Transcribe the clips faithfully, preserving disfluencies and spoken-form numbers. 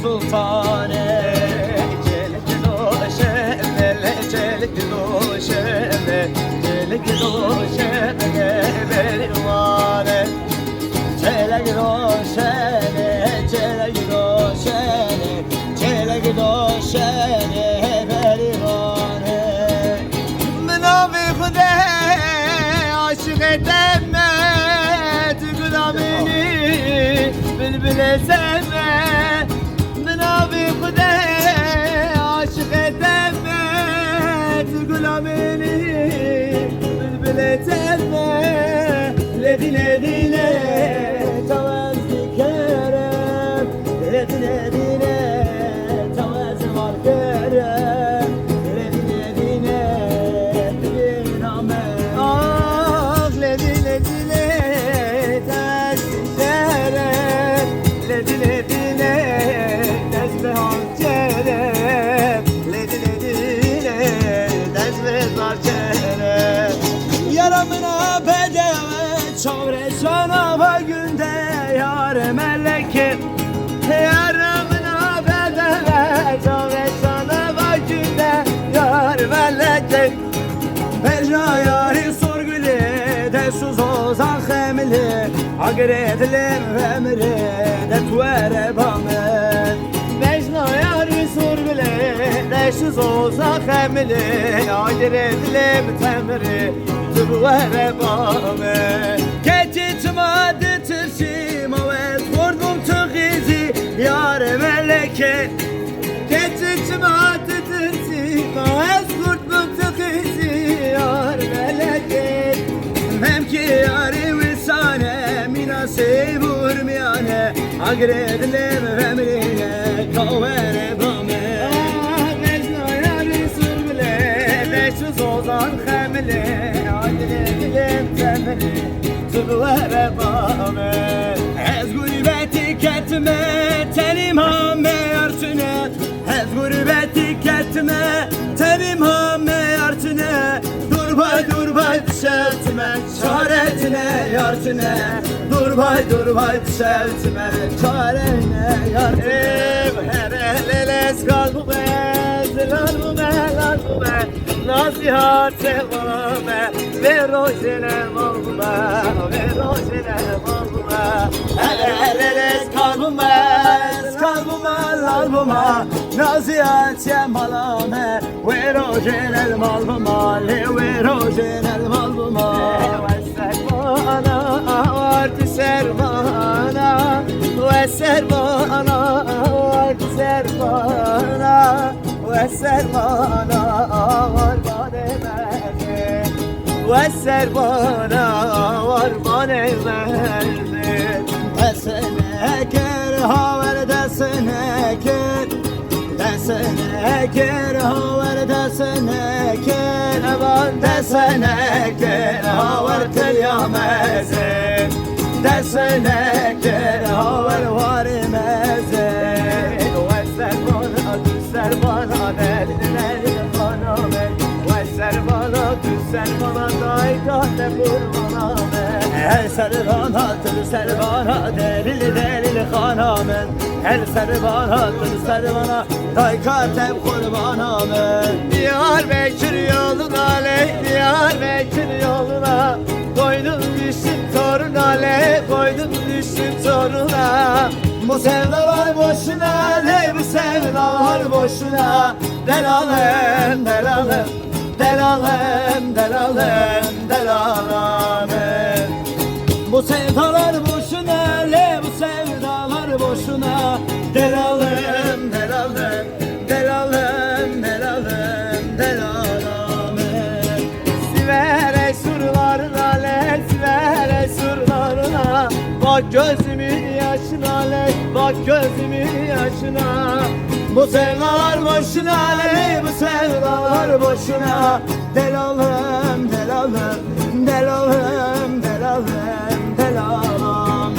Sultane, çelik doşeme, çelik doşeme, çelik doşeme, berî wane. Çelik doşeme, çelik doşeme, çelik doşeme, berî wane. Min avê xwe de aşiqê te me, tu gula min î, bilbilê te me. Min avê xwe de aşiqê te me, tu gula min î, bilbilê te me. Lêdî, lêdî, lê, tawa ez dikerim. Lêdî, lêdî, lê, tawa ez mal kerim. Lêdî, lêdî, lê, dîna me. Ax, lêdî, lêdî, lê, tawa ez dikerim. Lêdî, lêdî, lê, ez bi hal kerim. Lêdî, lêdî, lê, ez bi hal kerim. Yara min a bedewe, çavre şana va günde yar meleke. Yara min a bedewe, çavre şana va günde yar meleke. Bejna yarî sorgulê, de şu zozan xemilê, agirê dilê vemilê, de tu were ba min. Bejna yarî sorgulê, de şu zozan xemilê, agirê dilê temilê, tu were ba min. Keçê çima ditirsî, ma wet xort bûm tu xîzî, yar meleke. Keçê çima ditirsî, ma ez xort bûm tu xîzî, yar meleke. Memkê yarê wisane, mîna sêv û hurmiyane, agirê dilê min vemrîne, ka were ba min. Bejna yarî sorgulê, de şu zozan xemilê, agirê dilê temilê, tu were ba min. Ez gurbetî ketime, tenî ma me yar çine. Ez gurbetî ketime, tenî ma me yar çine. Dûr bay dûr bay dişewtime, çare çine yar çine. Dûr bay dûr bay dişewtime, çare ne yar çine. Ev here lelez kal bu be, zilal bu be, lal bu be. Nasihat sevame, vê rojê ne mal bûme, vê rojê ne mal bûme. Hele hele lez kal bûme, kal bûme, lal bûme. Nazî hatiye mala me, wê rojê ne mal bûme, lê wê rojê ne mal bûme. Wê ser bana, war tu ser bana, wê ser bana, war tu ser bana. Wê ser bana war banê mezin. Wê ser bana war banê mezin. Dest nekir hawer, dest nekir. Dest nekir hawer, dest nekir. Evan dest nekir hawer tilya mezin. Dest nekir hawer warê mezin. Wê ser bana, tu ser bana, delil delil xana me. Wê ser bana, tu ser bana, dayka te qurbana me. Her ser bana, tu ser bana, delil delil xana me. Her ser bana, tu ser bana, dayka te qurbana me. Diyarbekir yoluna ley, Diyarbekir yoluna. Koydum düştüm toruna le, koydum düştüm toruna. Bu sevdalar boşuna le, bu sevdalar boşuna. Delalım, delalım, delalım, delalım, delalım. Bu sevdalar boşuna le, bu sevdalar boşuna. Delalım, delalım. Delalım, delalım, delalım. Siverê surlarına le, siverê surlarına. Bak gözümün yaşına le, bak gözümün yaşına. Bu sevdalar boşuna le, bu sevdalar boşuna. Delalım, delalım, delalım, delalım, delalım.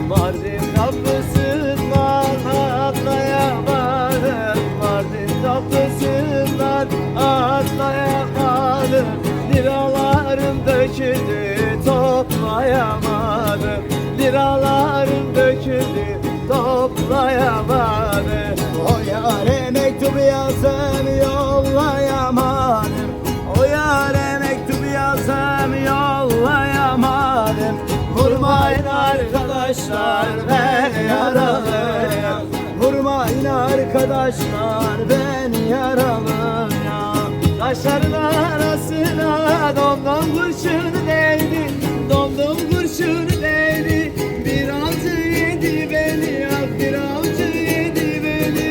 Mardin Kapısından atlayamadım, Mardin kapısından atlayamadım. Liralarım döküldü, toplayamadım. Liralarım döküldü, toplayamadım. O yare mektup yazdım, yollayamadım. O yare mektup yazdım, yollayamadım. Vurmayın arkadaşlar, ben yaralıyım. Vurmayın arkadaşlar, ben yaralıyım. Kaşların arasına domdom kurşun değdi, domdom kurşun değdi. Bir avcı yedi beni, ah, bir avcı yedi beni.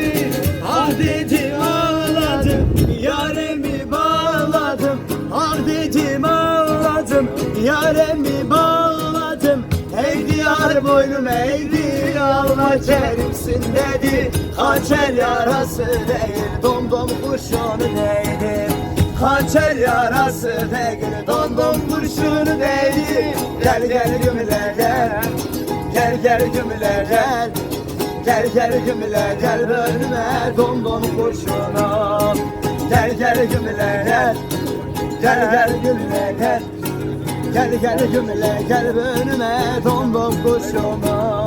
Ah dedim ağladım, yaremi bağladım. Ah dedim ağladım, yaremi bağladım. Ey diyar boynum eğdi, alma kerimsin dedi. Hançer yarası değil, domdom kurşunu değdi. Hançer yarası değil, domdom kurşunu değdi. Gel gel gümle gel, gel gel gümle gel. Gel gel gümle gel bölme domdom kurşuna. Gel gel gümle gel, gel gel gümle gel. Gel gel gümle gel bölme domdom kurşuna.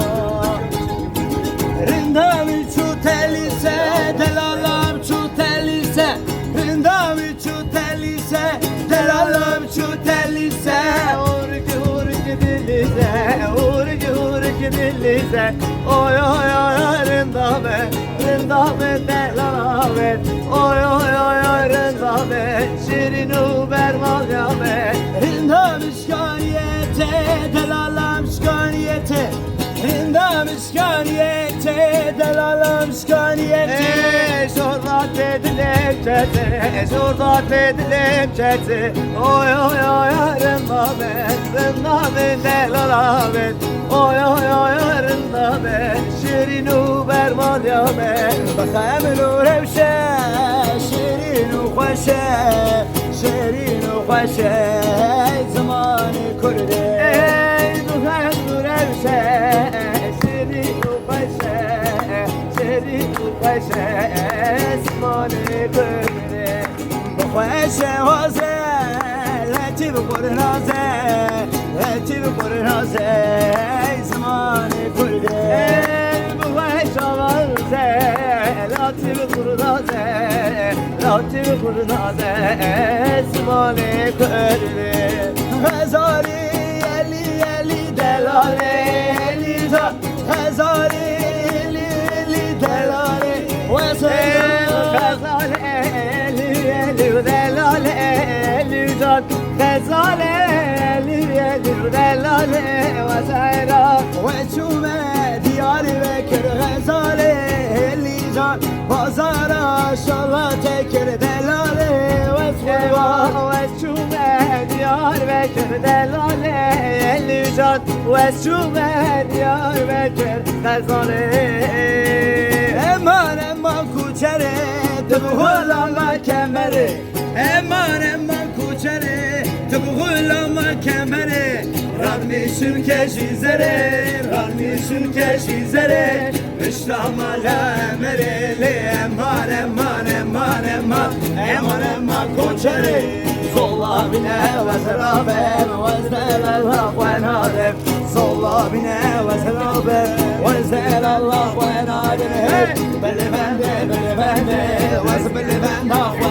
Rindavî çû telîse, delalam çû telîse. Rindavî çû telîse, delalam çû telîse. Hurk hurk dilîze, hurk hurk dilîze. Oy oy oy rindavê, rindavê delavê. Oy oy oy oy rindavê, şîrîn û bermalya be. Rindavê şkaniyete, delalam şkaniyete. Rindavê şkaniyete, delalam şkaniyete. Ey, şorda tê dilê çete, şorda tê dilê çete. Oy oy oy rindavê, rindavê delavê. Oy oy oy rindavê, şîrîn û bermalya be. Bexem û rewşe, şîrîn û xweşe. Şêrîn û xweş e zimanê kurdê. Ey bixem û rewşe, şêrîn û xweş e, şêrîn û xweş e zimanê kurdê. Bi xweş e waze, letîf qurnaze, letîf qurnaze zimanê kurdê. Ey bi xweş e waze, letîf qurnaze, Latî qurnaze zimanê kurdê. Xezalî elî elî delalê elî can. Xezalî elî elî delalê wesê. Xezalî elî elî delalê elî can. Xezalî elî elî delalê wesê. Wes çûme Diyarbekir Xezalê elî can. Bazara şala te kir delalê wes qurban. Wes çûme Diyarbekir delalê elî can. Wes çûme Diyarbekir Xezalê. Eman eman kuçerê, tu bi holama kemerê. Eman eman kuçerê, tu bi holama kemerê. Radmîşim keşî zerê, radmîşim keşî zerê. Pişta mala emerê lê eman, eman, eman, eman. Eman, eman koçerê. Zola bîne wez rabem, wez delala xwe nadem. Zola bîne wez rabem, wez delala xwe nadem. Hey! Bilivende, bilivende, wez bilivenda xwe